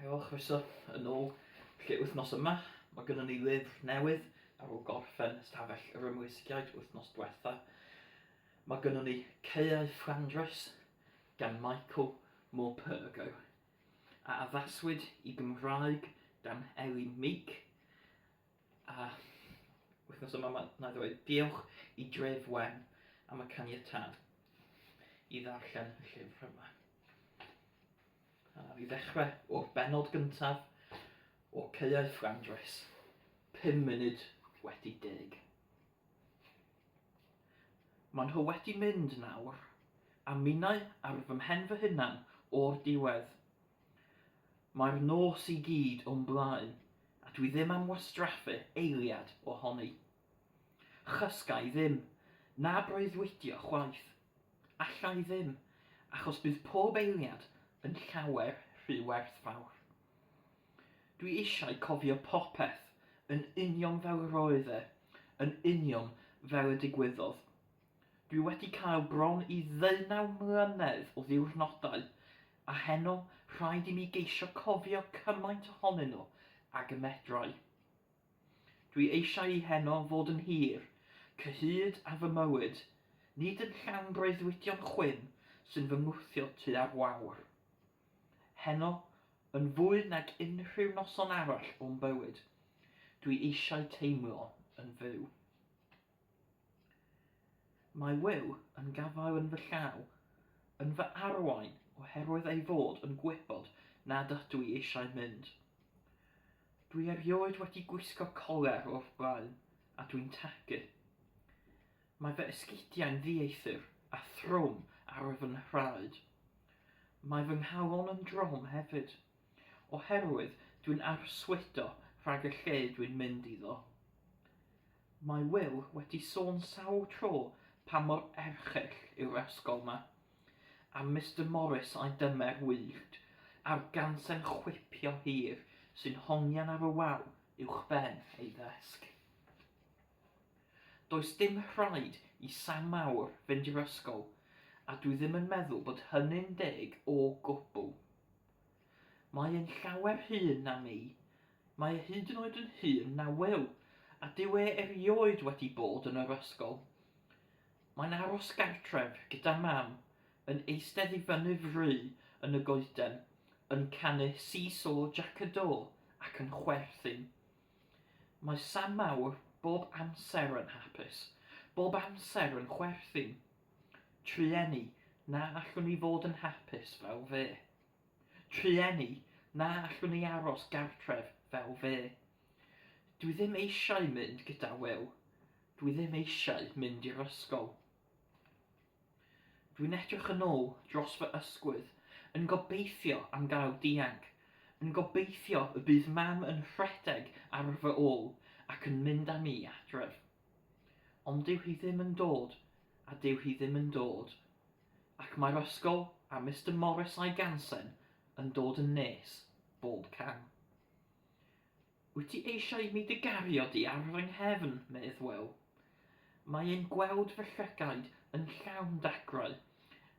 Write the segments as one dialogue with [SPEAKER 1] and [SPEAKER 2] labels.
[SPEAKER 1] Helo, chroeso yn ôl. Felly wythnos yma, mae gynnon ni lyfr newydd ar ôl gorffen ystafell yr ymlusgiaid wythnos diwetha. Mae gynnon ni Caeau Fflandrys gan Michael Morpurgo, a addaswyd i Gymraeg gan Elin Meek. A wythnos yma, mae na ddweud diolch i Dref Wen am y caniatâd i ddarllen y llyfr yma. A i ddechrau o'r bennod gyntaf o Caeau Fflandrys, 10. Maen nhw wedi mynd nawr, a minnau ar fy mhen fy hunan o'r diwedd. Mae'r nos i gyd o'm blaen, a dwi ddim am wastraffu eiliad ohoni. Chysga i ddim, na breuddwydio chwaith. Alla i ddim, achos bydd pob eiliad yn llawer rhy werthfawr. Dwi eisiau cofio popeth yn union fel yr oedd e, yn union fel y digwyddodd. Dwi wedi cael bron i ddeunaw mlynedd o ddiwrnodau, a heno rhaid i mi geisio cofio cymaint ohonyn nhw ag y medrai. Dwi eisiau i heno fod yn hir, cyhyd â fy mywyd, nid yn llawn breuddwydion chwim sy'n fy ngwthio tua'r wawr. Heno, yn fwy nag unrhyw noson arall o'm bywyd, dwi eisiau teimlo yn fyw. Mae Will yn gafael yn fy llaw, yn fy arwain oherwydd ei fod yn gwybod nad ydw i eisiau mynd. Dwi erioed wedi gwisgo coler o'r blaen a dwi'n tagu. Mae fy esgidiau'n ddieithr a thrwm ar fy nhraed. Mae fy nghalon yn drom hefyd, oherwydd dwi'n arswydo rhag y lle dwi'n mynd iddo. Mae Will wedi sôn sawl tro pa mor erchyll yw'r ysgol 'ma. a Mister Morris a'i dymer wyllt, a'r gansen chwipio hir sy'n hongian ar y wal uwchben ei ddesg. Does dim rhaid i Sam Mawr fynd i'r ysgol, a dwi ddim yn meddwl bod hynny'n deg o gwbl. Mae e'n llawer hŷn na mi, mae e hyd yn oed yn hŷn na Wil, a dyw e erioed wedi bod yn yr ysgol. Mae'n aros gartref gyda mam, yn eistedd i fyny fry yn y goeden, yn canu See-Saw Jac-y-Do ac yn chwerthin. Mae Sam Mawr bob amser yn hapus, bob amser yn chwerthin. Trueni na allwn i fod yn hapus fel fe. Trueni na allwn i aros gartref fel fe. Dwi ddim eisiau mynd gyda Wil. Dwi ddim eisiau mynd i'r ysgol. Dwi'n edrych yn ôl dros fy ysgwydd, yn gobeithio am gael dianc, yn gobeithio y bydd mam yn rhedeg ar fy ôl ac yn mynd â mi adref. Ond dyw hi ddim yn dod, a dyw hi ddim yn dod. Ac mae'r ysgol a Mister Morris a'i gansen yn dod yn nes bob cam. Wyt ti eisiau i mi dy gario di ar fy nghefn? medd Wil. Mae e'n gweld fy llygaid yn llawn dagrau,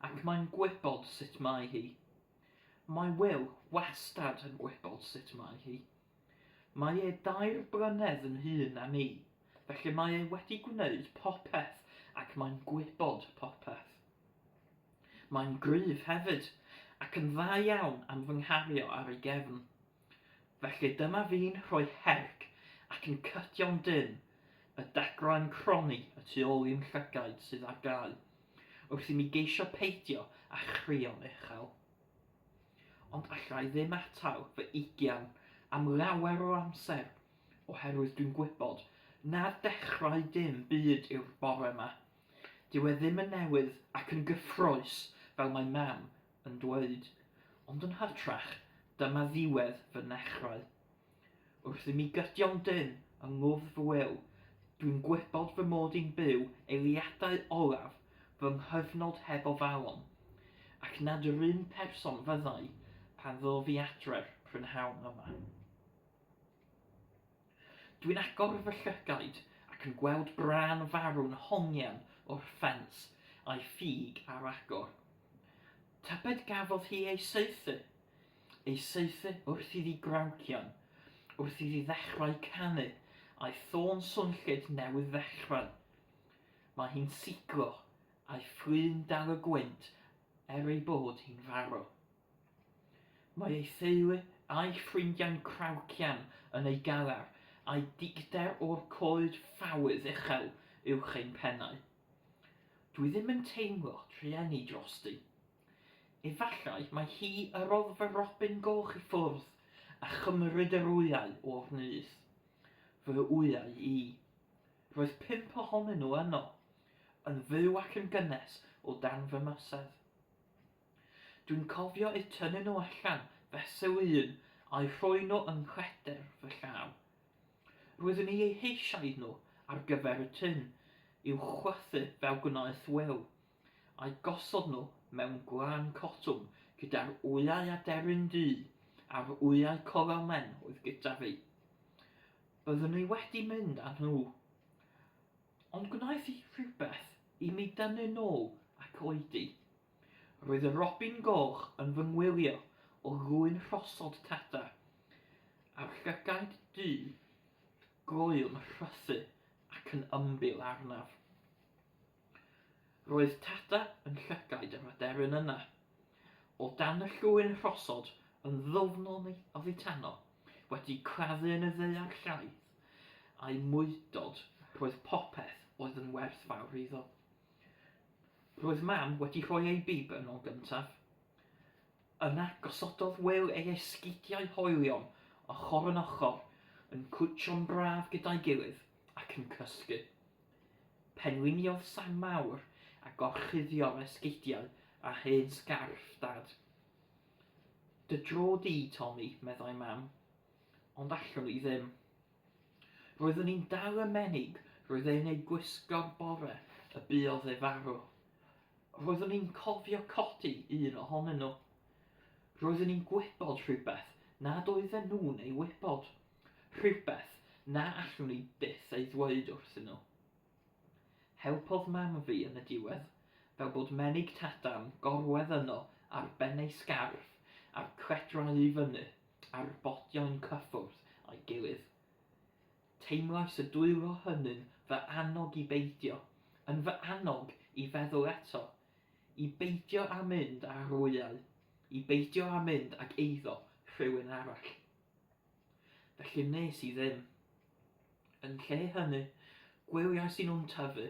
[SPEAKER 1] ac mae'n gwybod sut mae hi. Mae Wil wastad yn gwybod sut mae hi. Mae e dair blynedd yn hŷn na mi, felly mae e wedi gwneud popeth ac mae'n gwybod popeth. Mae'n gryf hefyd, ac yn dda iawn am fy nghario ar ei gefn. Felly dyma fi'n rhoi herc ac yn cytio'n dynn, y dagrau'n cronni y tu ôl i'm llygaid sydd ar gau, wrth i mi geisio peidio â chrio'n uchel. Ond alla i ddim atal fy ugian am lawer o amser, oherwydd dwi'n gwybod na dechrau dim byd yw'r bore 'ma. Dyw e ddim yn newydd ac yn gyffrous fel mae mam yn dweud, ond yn hytrach, dyma ddiwedd fy nechrau. Wrth i mi gydio'n dynn yng ngwddf Wil, dwi'n gwybod fy mod i'n byw eiliadau olaf fy nghyfnod heb ofalon, ac nad yr un person fyddai pan ddof i adre'r prynhawn yma. Dwi'n agor fy llygaid ac yn gweld brân farw'n hongian o'r ffens, a'i ffug ar agor. Tybed gafodd hi ei saethu? Ei saethu wrth iddi grawcian, wrth iddi ddechrau canu, a'i thôn swnllyd newydd ddechrau. Mae hi'n siglo, a'i fflyn dal y gwynt er ei bod hi'n farw. Mae ei theulu a'i ffrindiau'n crawcian yn ei galar, a'i dicter o'r coed ffawydd uchel uwch ein pennau. Dwi ddim yn teimlo trueni drosti. Efallai mai hi yrrodd fy robin goch i ffwrdd a chymryd yr wyau o'r nyth. Fy wyau i. Roedd pump ohonyn nhw yno, yn fyw ac yn gynnes o dan fy mysedd. Dwi'n cofio eu tynnu nhw allan fesul un a'u rhoi nhw yng nghledr fy llaw. Roeddwn i eu heisiau nhw ar gyfer y tun, i'w chwythu fel gwnaeth Wil, a'u gosod nhw mewn gwlân cotwm gyda'r wyau aderyn du a'r wyau coralmen oedd gyda fi. Byddwn i wedi mynd â nhw. Ond gwnaeth hi rhywbeth i mi dynnu nôl ac oedi. Roedd y robin goch yn fy ngwylio o lwyn rhosod tata, a'r llygaid du gloyw'n rhythu ac yn ymbil arnaf. Roedd tata yn llygaid yr aderyn yna, o dan y llwyn rhosod yn ddwfn oddi tano, wedi claddu yn y ddaear llaith, a'i mwydod roedd popeth oedd yn werthfawr iddo. Roedd Mam wedi rhoi ei bib yno gyntaf. Yna gosododd Wil ei esgidiau hoelion ochr yn ochr, yn cwtshio'n braf gyda'i gilydd ac yn cysgu. Penliniodd sang mawr a gorchuddio'r esgidiau â hen sgarff Dad. Dy dro di, Tommy, meddai Mam. Ond allwn i ddim. Roeddwn i'n dal y menig roedd e'n ei gwisgo'r bore y buodd e farw. Roeddwn i'n cofio codi un ohonyn nhw. Roeddwn i'n gwybod rhywbeth nad oedden nhw'n ei wybod, rhywbeth na allwn i byth ei ddweud wrthyn nhw. Helpodd mam fi yn y diwedd, fel bod menig Tada'n gorwedd yno ar ben ei sgarff a'r cledrau i fyny a'r bodiau'n cyffwrdd â'i gilydd. Teimlais y dwylo hynny'n fy annog i beidio, yn fy annog i feddwl eto, i beidio â mynd ar wyau, i beidio â mynd ag eiddo rhywun arall. Felly wnes i ddim. Yn lle hynny, gwyliais i nhw'n tyfu,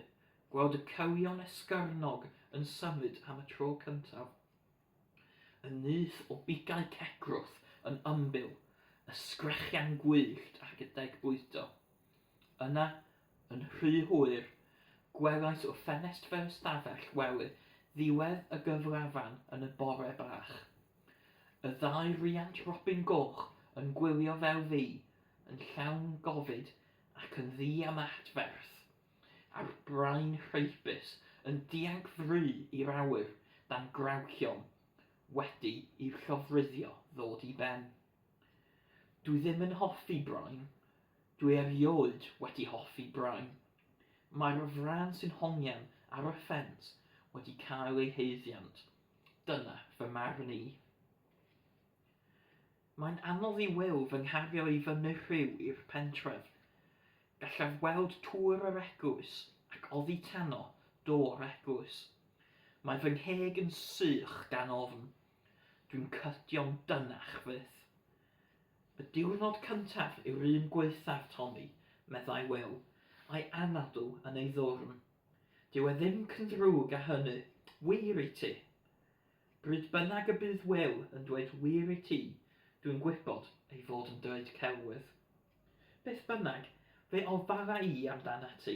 [SPEAKER 1] gweld y cywion esgyrnog yn symud am y tro cyntaf. Y nyth o bigau cegrwth yn ymbil, y sgrechian gwyllt ac y degbwydo. Yna, yn rhy hwyr, gwelais o ffenest fy ystafell wely ddiwedd y gyflafan yn y bore bach. Y ddau riant robin goch yn gwylio fel fi, yn llawn gofid ac yn ddiamadferth. a'r brain rheibus yn dianc fry i'r awyr dan grawcion wedi i'r llofruddio ddod i ben. Dwi ddim yn hoffi brain. Dwi erioed wedi hoffi brain. Mae'r frân sy'n hongian ar y ffens wedi cael ei haeddiant. Dyna fy marn i. Mae'n anodd i Wil fy nghario i fyny rhiw i'r pentref. Gallaf weld tŵr yr eglwys, ac oddi tano, do'r eglwys. Mae fy ngheg yn sych gan ofn. Dwi'n cydio'n dynnach fyth. Y diwrnod cyntaf yw'r un gwaethaf, Tommy, meddai Wil, a'i anadl yn ei ddwrn. Dyw e ddim cynddrwg â hynny, wir i ti. Bryd bynnag y bydd Wil yn dweud wir i ti, dwi'n gwybod ei fod yn dweud celwydd. Beth bynnag, fe ofala i amdanat ti.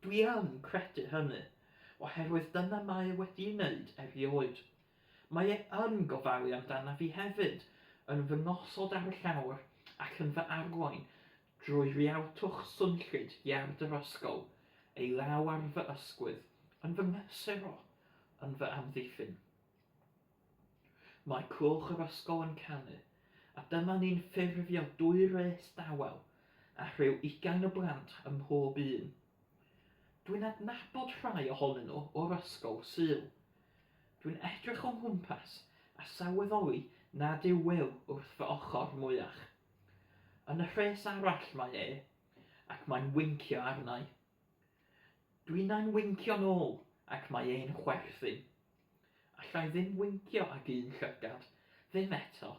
[SPEAKER 1] Dwi yn credu hynny, oherwydd dyna mae e wedi'i wneud erioed. Mae e yn gofalu amdanaf i hefyd, yn fy ngosod ar y llawr ac yn fy arwain drwy rialtwch swnllyd iard yr ysgol, ei law ar fy ysgwydd, yn fy nghysuro, yn fy amddiffyn. Mae cloch yr ysgol yn canu, a dyma ni'n ffurfio dwy res dawel, a rhyw ugain o blant ym mhob un. Dwi'n adnabod rhai ohonyn nhw o'r ysgol Sul. Dwi'n edrych o nghwmpas a sylweddoli nad yw Wil wrth fy ochr mwyach. Yn y rhes arall mae e, ac mae'n wincio arna i. Dwinnau'n wincio'n ôl ac mae e'n chwerthin. Alla i ddim wincio ag un llygad, ddim eto.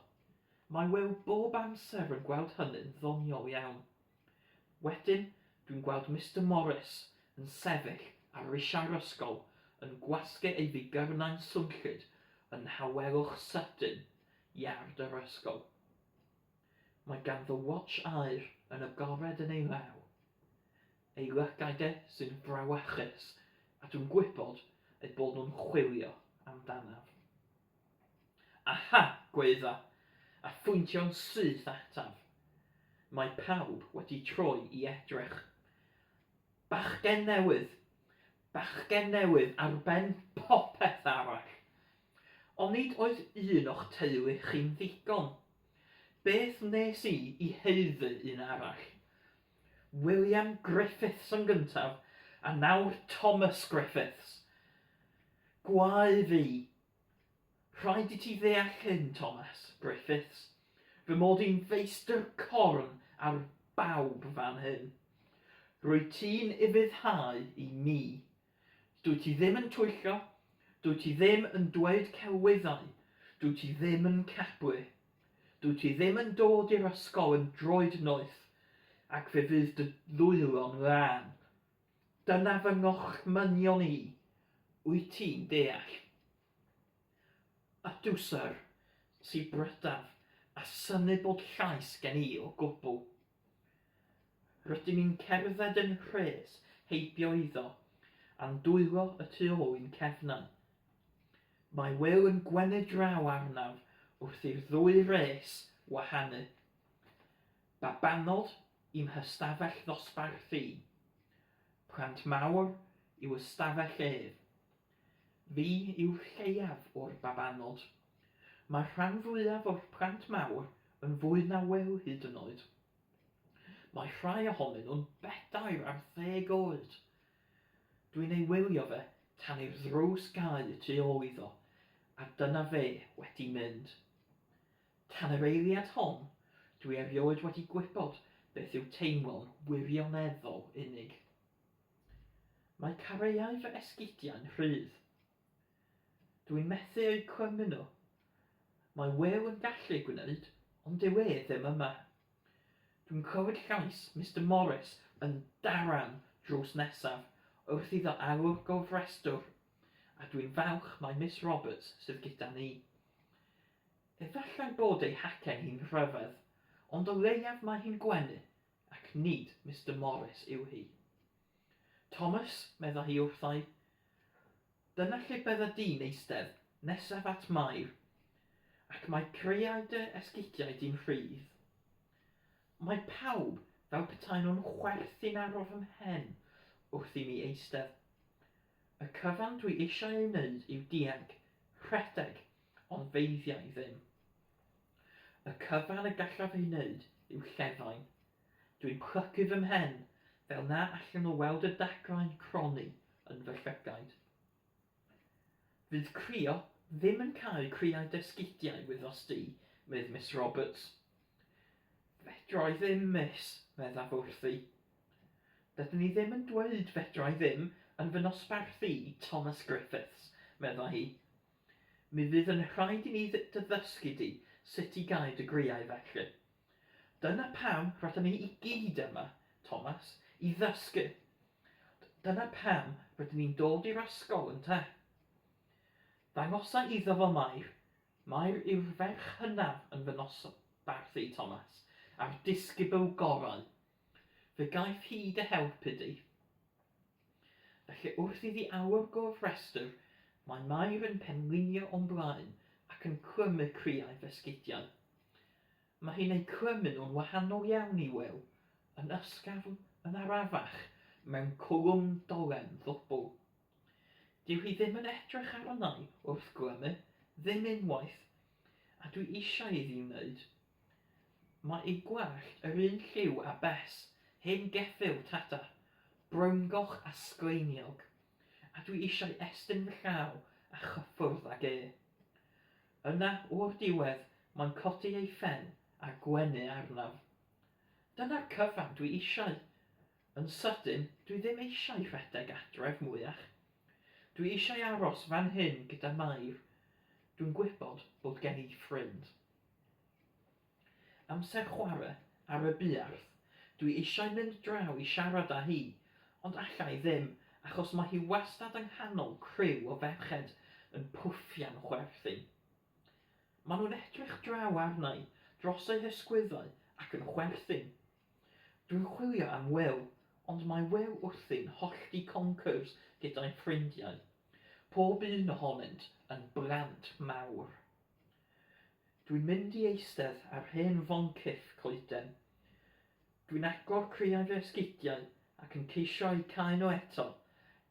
[SPEAKER 1] Mae Wil bob amser yn gweld hynny'n ddoniol iawn. Wedyn, dwi'n gweld Mister Morris yn sefyll ar risiau'r ysgol yn gwasgu ei figyrnau'n swnllyd yn nhawelwch sydyn iard yr ysgol. Mae ganddo watsh aur yn agored yn ei law. Ei lygaid e sy'n frawychus, a dwi'n gwybod eu bod nhw'n chwilio amdanaf. Aha! gwaedda, a phwyntio'n syth ataf. Mae pawb wedi troi i edrych. Bachgen newydd! Bachgen newydd ar ben popeth arall! Onid oedd un o'ch teulu chi'n ddigon? Beth wnes i i haeddu un arall? William Griffiths yn gyntaf, a nawr Thomas Griffiths. Gwae fi! Rhaid i ti ddeall hyn, Thomas Griffiths, fy mod i'n feistr corn ar bawb fan hyn. Rwyt ti'n ufuddhau i mi. Dwyt ti ddim yn twyllo, dwyt ti ddim yn dweud celwyddau, dwyt ti ddim yn cablu. Dwyt ti ddim yn dod i'r ysgol yn droed-noeth, ac fe fydd dy ddwylo'n lân. Dyna fy ngorchmynion i. Wyt ti'n deall? Ydw, syr, si brydaf, a synnu bod llais gen i o gwbl. Rydyn ni'n cerdded yn rhes heibio iddo, a'n dwylo y tu ôl i'n cefnau. Mae Wil yn gwenu draw arnaf wrth i'r ddwy res wahanu. Babanod i'm hystafell ddosbarth i. Plant mawr i'w ystafell ef. Fi yw'r lleiaf o'r babanod. Mae'r rhan fwyaf o'r plant mawr yn fwy na Wil hyd yn oed. Mae rhai ohonyn nhw'n 14 oed. Dwi'n ei wylio fe tan i'r ddrws gau y tu ôl iddo, a dyna fe wedi mynd. Tan yr eiliad hon, dwi erioed wedi gwybod beth yw teimlo'n wirioneddol unig. Mae careiau fy esgidiau'n rhydd. Dwi'n methu eu clymu nhw. Mae Wil yn gallu gwneud, ond dyw e ddim yma. Dwi'n clywed llais Mister Morris yn daran drws nesaf wrth iddo alw'r gofrestwr, a dwi'n falch mai Miss Roberts sydd gyda ni. Efallai bod ei hacen hi'n rhyfedd, ond o leiaf mae hi'n gwenu, ac nid Mister Morris yw hi. Thomas, medda hi wrtha i. Dyna lle bydda di'n eistedd, nesaf at Mair, ac mae criau dy esgidiau di'n rhydd. Mae pawb fel petai nhw'n chwerthin ar fy mhen wrth i mi eistedd. Y cyfan dwi eisiau ei wneud yw dianc, rhedeg, ond feiddia i ddim. Y cyfan y gallaf ei wneud yw llefain. Dwi'n plygu fy mhen fel na allan nhw weld y dagrau'n cronni yn fy llygaid. Fydd crio ddim yn cau criau dy sgidiau, wyddost di, medd Miss Roberts. Fedra i ddim, miss, meddaf wrthi. Dydyn ni ddim yn dweud fedra i ddim yn fy nosbarth i, Thomas Griffiths, medda hi. Mi fydd yn rhaid i ni dy ddysgu di sut i gau dy griau felly. Dyna pam rydyn ni i gyd yma, Thomas, i ddysgu. Dyna pam rydyn ni'n dod i'r ysgol, ynte? Ddangosa iddo fo Mair. Mair yw'r ferch hynaf yn fy nosbarth i, Thomas, a'r disgybl gorau. Fe gaiff hi dy helpu di. Felly wrth iddi alw'r gofrestr, mae Mair yn penlinio o'm blaen ac yn clymu criau fy sgidiau. Mae hi'n eu clymu nhw'n wahanol iawn i Wil, yn ysgafn, yn arafach, mewn cwlwm dolen ddwbl. Dyw hi ddim yn edrych arna i wrth glymu, ddim unwaith, a dwi eisiau iddi wneud. Mae ei gwallt yr un lliw â Bess, hen geffyl tata, browngoch a sgleiniog, a dwi eisiau estyn fy llaw a chyffwrdd ag e. Yna, o'r diwedd, Mae'n codi ei phen a gwenu arnaf. Dyna'r cyfan dwi eisiau. Yn sydyn, dwi ddim eisiau rhedeg adref mwyach. Dwi eisiau aros fan hyn gyda Mair. Dwi'n gwybod bod gen i ffrind. Amser chwarae ar y buarth. Dwi eisiau mynd draw i siarad â hi, ond alla i ddim, achos mae hi wastad yng nghanol criw o ferched yn pwffian chwerthin. Maen nhw'n edrych draw arna i dros eu hysgwyddau ac yn chwerthin. Dwi'n chwilio am Will, ond mae Will wrthi'n hollti conkers gyda'i ffrindiau, pob un ohonynt yn blant mawr. Dwi'n mynd i eistedd ar hen foncyff coeden. Dwi'n agor criau fy esgidiau ac yn ceisio eu cau nhw eto,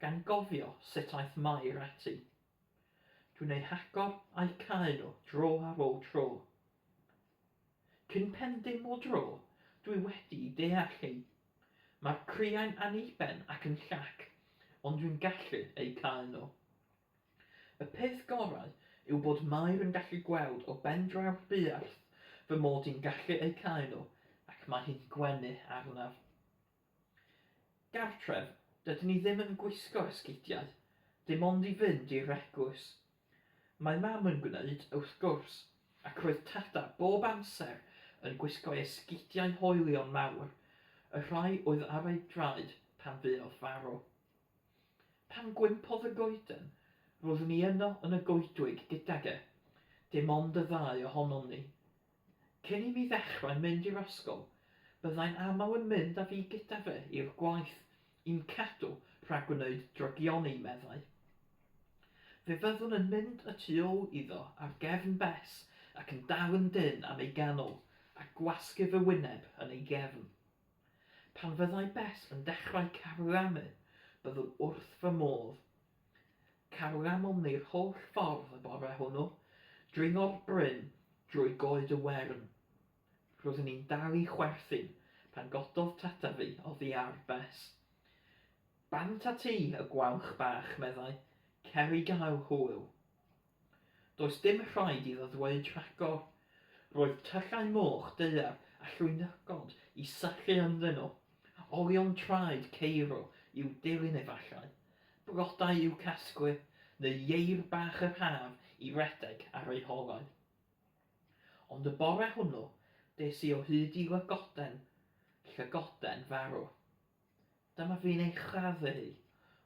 [SPEAKER 1] gan gofio sut aeth Mair ati. Dwi'n eu hagor a'u cau nhw dro ar ôl tro. Cyn pen dim o dro, dwi wedi'i deall hi. Mae'r criau'n anniben ac yn llac, ond dwi'n gallu eu cau nhw. Y peth gorau yw bod Mair yn gallu gweld o ben draw'r buarth fy mod i'n gallu eu cau nhw ac mae hi'n gwenu arnaf. Gartref, dydyn ni ddim yn gwisgo esgidiau, dim ond i fynd i'r eglwys. Mae Mam yn gwneud, wrth gwrs, ac roedd Tada bob amser yn gwisgo'i esgidiau hoelion mawr, y rhai oedd ar ei draed pan fuodd farw. Pan gwympodd y goeden, roeddwn i yno yn y goedwig gydag e, dim ond y ddau ohonom ni. Cyn i mi ddechrau mynd i'r ysgol, byddai'n aml yn mynd â fi gyda fe i'r gwaith, i'm cadw rhag gwneud drygioni, meddai. Fe fyddwn yn mynd y tu ôl iddo ar gefn Bess ac yn dal yn dynn am ei ganol a gwasgu fy wyneb yn ei gefn. Pan fyddai Bess yn dechrau carlamu, byddwn wrth fy modd. Carlamom ni'r holl ffordd y bore hwnnw, dringo'r bryn drwy goed y wern. Roeddwn i'n dal i chwerthin pan gododd tata fi oddi ar Bess. Bant â ti, y gwalch bach, meddai, cer i gael hwyl. Does dim rhaid iddo ddweud rhagor. Roedd tyllau moch daear a llwynogod i syllu ynddyn nhw, olion traed ceirw i'w dilyn efallai, blodau i'w casglu, neu ieir bach yr haf i redeg ar eu holau. Ond y bore hwnnw, des i o hyd i lygoden, llygoden farw. Dyma fi'n ei chladdu hi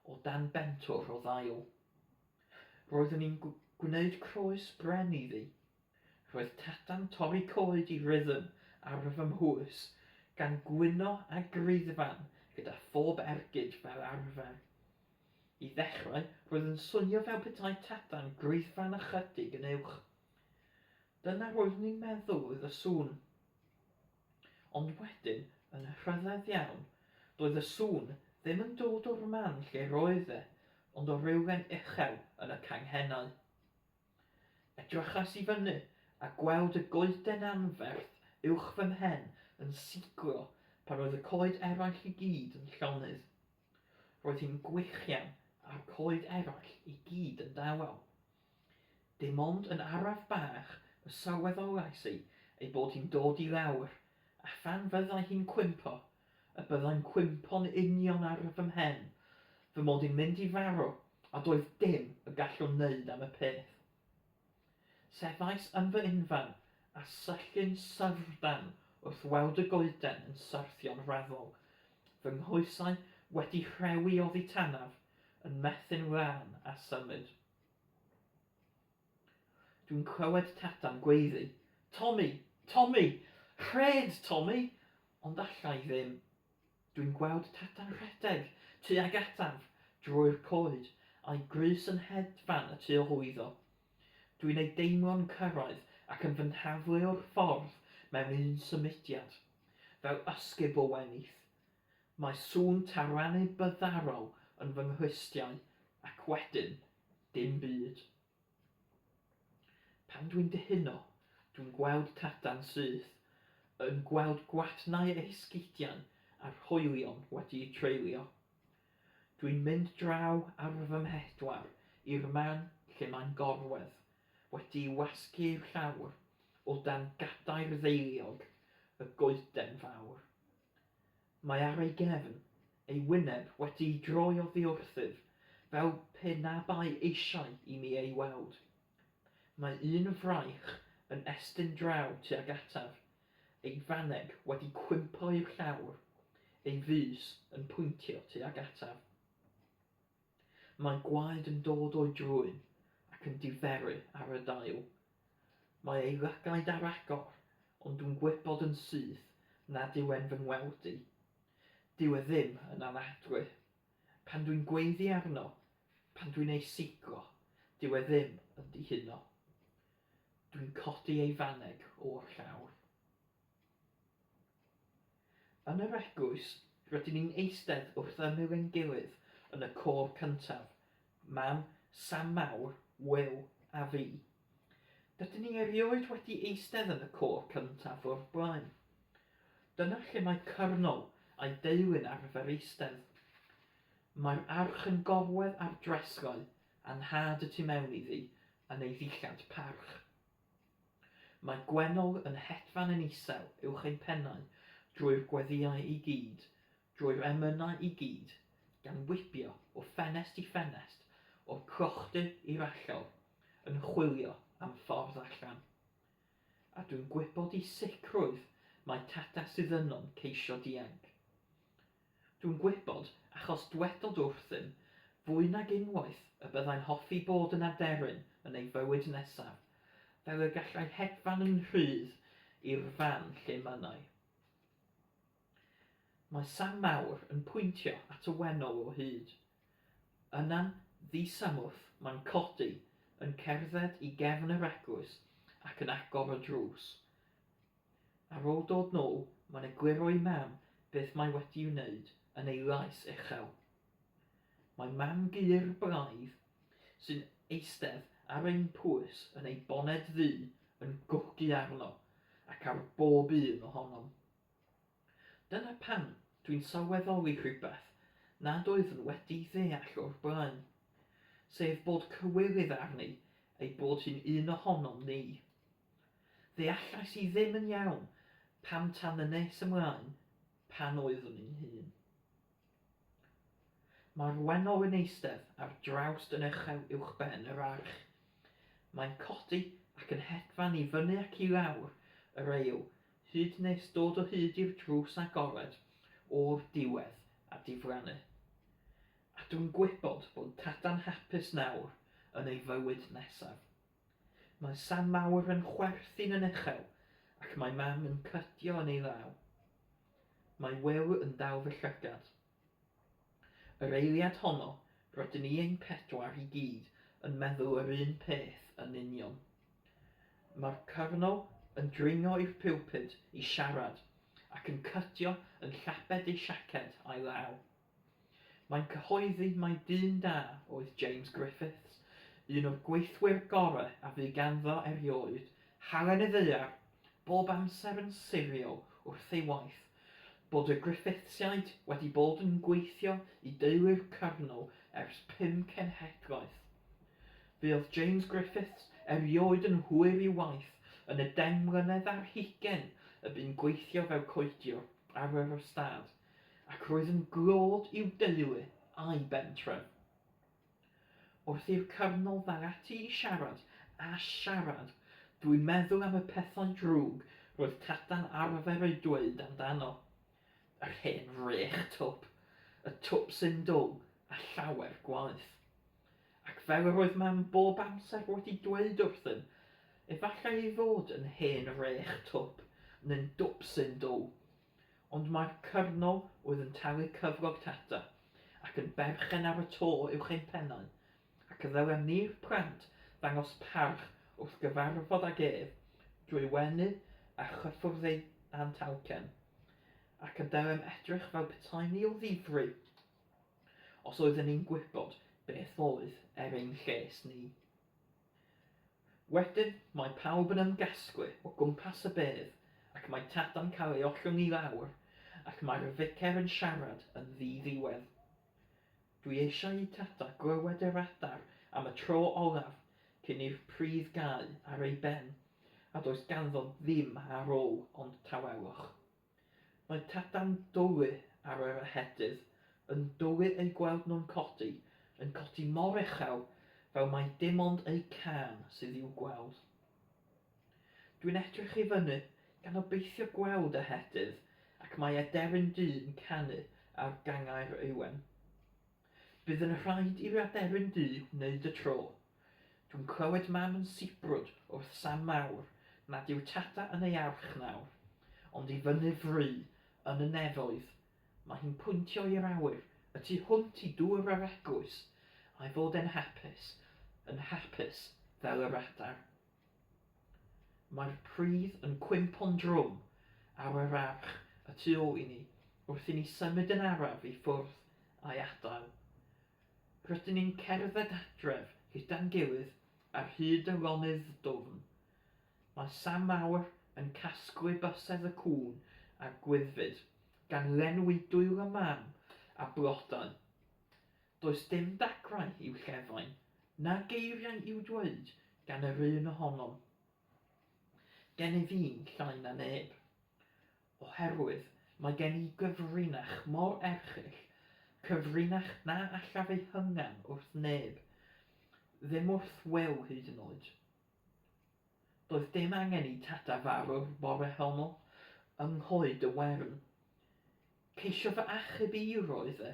[SPEAKER 1] o dan bentwr o ddail. Roeddwn i'n gwneud croes bren iddi. Roedd Tata'n torri coed i rhythm ar fy mhwys, gan gwyno a griddfan gyda phob ergyd fel arfer. I ddechrau, roedd yn swnio fel petai Tata'n griddfan ychydig yn uwch. Dyna roeddwn i'n meddwl oedd y sŵn. Ond wedyn, yn rhyfedd iawn, doedd y sŵn ddim yn dod o'r man lle roedd e, ond o rywle'n uchel yn y canghennau. Edrychais i fyny a gweld y goeden anferth uwch fy mhen yn siglo pan oedd y coed eraill i gyd yn llonydd. Roedd hi'n gwichian a'r coed eraill i gyd yn dawel. Dim ond yn araf bach y sylweddolais i ei bod hi'n dod i lawr, a phan fyddai hi'n cwympo, y byddai'n cwympo'n union ar fy mhen, fy mod i'n mynd i farw a doedd dim y gallwn wneud am y peth. Sefais yn fy unfan a syllu'n syfrdan wrth weld y goeden yn syrthio'n raddol, fy nghoesau wedi rhewi oddi tanaf, yn methu'n lân a symud. Dwi'n clywed Tata'n gweiddi, Tommy! Tommy! Rhed, Tommy! Ond alla i ddim. Dwi'n gweld Tata'n rhedeg tuag ataf drwy'r coed, a'i grys yn hedfan y tu ôl iddo. Dwi'n ei deimlo'n cyrraedd ac yn fy nhaflu o'r ffordd mewn un symudiad, fel ysgub o wenith. Mae sŵn taranu byddarol yn fy nghlustiau, ac wedyn, dim byd. Pan dwi'n dihuno, dwi'n gweld Tata'n syth, yn gweld gwadnau ei sgidiau a'r hoelion wedi'u treulio. Dwi'n mynd draw ar fy mhedwar i'r man lle mae'n gorwedd, wedi'i wasgu i'r llawr. o dan gadair ddeiliog y goeden fawr. Mae ar ei gefn, ei wyneb wedi'i droi oddi wrthyf, fel pe na bai eisiau i mi ei weld. Mae un fraich yn estyn draw tuag ataf, ei faneg wedi cwympo i'r llawr, ei fys yn pwyntio tuag ataf. Mae gwaed yn dod o'i drwyn ac yn diferu ar y dail. Mae ei lygaid ar agor, ond dwi'n gwybod yn syth nad yw e'n fy ngweld i. Dyw e ddim yn anadlu. Pan dwi'n gweiddi arno, pan dwi'n ei siglo, dyw e ddim yn dihuno. Dwi'n codi ei faneg o'r llawr. Yn yr eglwys, rydyn ni'n eistedd wrth ymyl ein gilydd yn y côr cyntaf, Mam, Sam Mawr, Wil a fi. Dydyn ni erioed wedi eistedd yn y côr cyntaf o'r blaen. Dyna lle mae Cyrnol a'i deulu'n arfer eistedd. Mae'r arch yn gorwedd ar dresgau a 'nhad y tu mewn iddi yn ei ddillad parch. Mae Gwennol yn hedfan yn isel uwch ein pennau drwy'r gweddïau i gyd, drwy'r emynau i gyd, gan wibio o ffenest i ffenest, o'r clochdy i'r allor, yn chwilio am ffordd allan. A dwi'n gwybod i sicrwydd mai tata sydd yno'n ceisio dianc. Dwi'n gwybod, achos dwedodd wrthym fwy nag unwaith y byddai'n hoffi bod yn aderyn yn ei fywyd nesaf, fel y gallai hedfan yn rhydd i'r fan lle mynnai. Mae Sam Mawr yn pwyntio at y wennol o hyd. Yna'n ddisamwth mae'n codi, yn cerdded i gefn yr eglwys ac yn agor y drws. Ar ôl dod nôl, mae'n egluro i Mam beth mae wedi'i wneud yn ei lais uchel. Mae mam-gu'r blaidd, sy'n eistedd ar ein pwys yn ei boned ddu, yn gwgu arno, ac ar bob un ohonom. Dyna pam dwi'n sylweddoli rhywbeth nad oeddwn wedi'i ddeall o'r blaen, sef bod cywilydd arni ei bod hi'n un ohonom ni. Ddeallais i ddim yn iawn pam tan yn nes ymlaen pan oeddwn i'n hŷn. Mae'r wennol yn eistedd ar drawst yn uchel uwchben yr arch. Mae'n codi ac yn hedfan i fyny ac i lawr yr eil hyd nes dod o hyd i'r drws agored o'r diwedd a diflannu. A dwi'n gwybod bod Tada'n hapus nawr yn ei fywyd nesaf. Mae Sam Mawr yn chwerthin yn uchel ac mae Mam yn cydio yn ei law. Mae Wil yn dal fy llygad. Yr eiliad honno, rydyn ni ein pedwar i gyd yn meddwl yr un peth yn union. Mae'r Cyrnol yn dringo i'r pulpud i siarad ac yn cydio yn llabed ei siaced a'i law. Mae'n cyhoeddi mai dyn da oedd James Griffiths, un o'r gweithwyr gorau a fu ganddo erioed, halen y ddaear, bob amser yn siriol wrth ei waith, bod y Griffithsiaid wedi bod yn gweithio i deulu'r Cyrnol ers pum cenhedlaeth. Fuodd James Griffiths erioed yn hwyr i'w waith yn y 20 mlynedd y bu'n gweithio fel coediwr ar yr ystâd, ac roedd yn glod i'w deulu a'i bentref. Wrth i'r Cyrnol ddal ati i siarad a siarad, dwi'n meddwl am y pethau drwg roedd Tada'n arfer eu dweud amdano. Yr hen rech twp, y twp sy'n dwl, a llawer gwaeth. Ac fel yr oedd Mam bob amser wedi dweud wrthym, efallai ei fod yn hen rech twp, neu'n dwp sy'n dwl, Ond mae'r Cyrnol oedd yn talu cyflog Tata, ac yn berchen ar y to uwch ein pennau, ac y ddylem ni'r plant ddangos parch wrth gyfarfod ag ef drwy wenu a chyffwrdd ei â'n talcen, ac y dylem edrych fel petaem ni o ddifri, os oedden ni'n gwybod beth oedd er ein lles ni. Wedyn, mae pawb yn ymgasglu o gwmpas y bedd ac mae Tada'n cael ei ollwng i lawr ac mae'r ficer yn siarad yn ddi-ddiwedd. Dwi eisiau i Tada glywed yr adar am y tro olaf cyn i'r pridd gau ar ei ben. a does ganddo ddim ar ôl ond tawelwch. Mae Tada'n dwlu ar yr ehedydd, yn dwlu eu gweld nhw'n codi, yn codi mor uchel fel mai dim ond eu cân sydd i'w gweld. Dwi'n edrych i fyny, gan obeithio gweld ehedydd, ac mae aderyn du'n canu ar gangau'r ywen. Bydd yn rhaid i'r aderyn du wneud y tro. Dwi'n clywed mam yn sibrwd wrth Sam Mawr nad yw Tada yn ei arch nawr, ond i fyny fry, yn y nefoedd. Mae hi'n pwyntio i'r awyr, y tu hwnt i dŵr yr eglwys, a'i fod e'n hapus, yn hapus fel yr adar. Mae'r pridd yn cwympo'n drwm ar yr arch y tu ôl i ni wrth i ni symud yn araf i ffwrdd a'i adael. Rydyn ni'n cerdded adref gyda'n gilydd ar hyd y lonydd dwfn. Mae Sam Mawr yn casglu bysedd y cŵn a'r gwyddfid, gan lenwi dwylo Mam â blodau. Does dim dagrau i'w llefain, na geiriau i'w dweud gan yr un ohonom. Gennyf un llai na neb. Oherwydd mae gen i gyfrinach mor erchyll, cyfrinach na allaf ei hyngan wrth neb, ddim wrth Wil hyd yn oed. Doedd dim angen i Tada farw'r bore honno yng Nghoed y Wern. Ceisio fy achub i roedd e.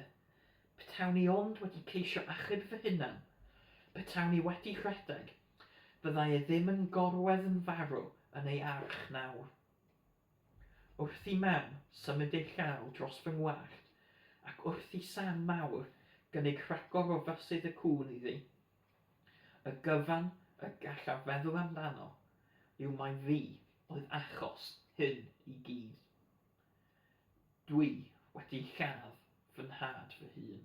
[SPEAKER 1] Petawn i ond wedi ceisio achub fy hunan, petawn i wedi rhedeg, fyddai e ddim yn gorwedd yn farw yn ei arch nawr. Wrth i Mam symud ei llaw dros fy ngwallt ac wrth i Sam Mawr gynnig rhagor o fysydd y cŵn iddi, Y cyfan y gallaf feddwl amdano yw mai fi oedd achos hyn i gyd. Dwi wedi lladd fy nhad fy hun.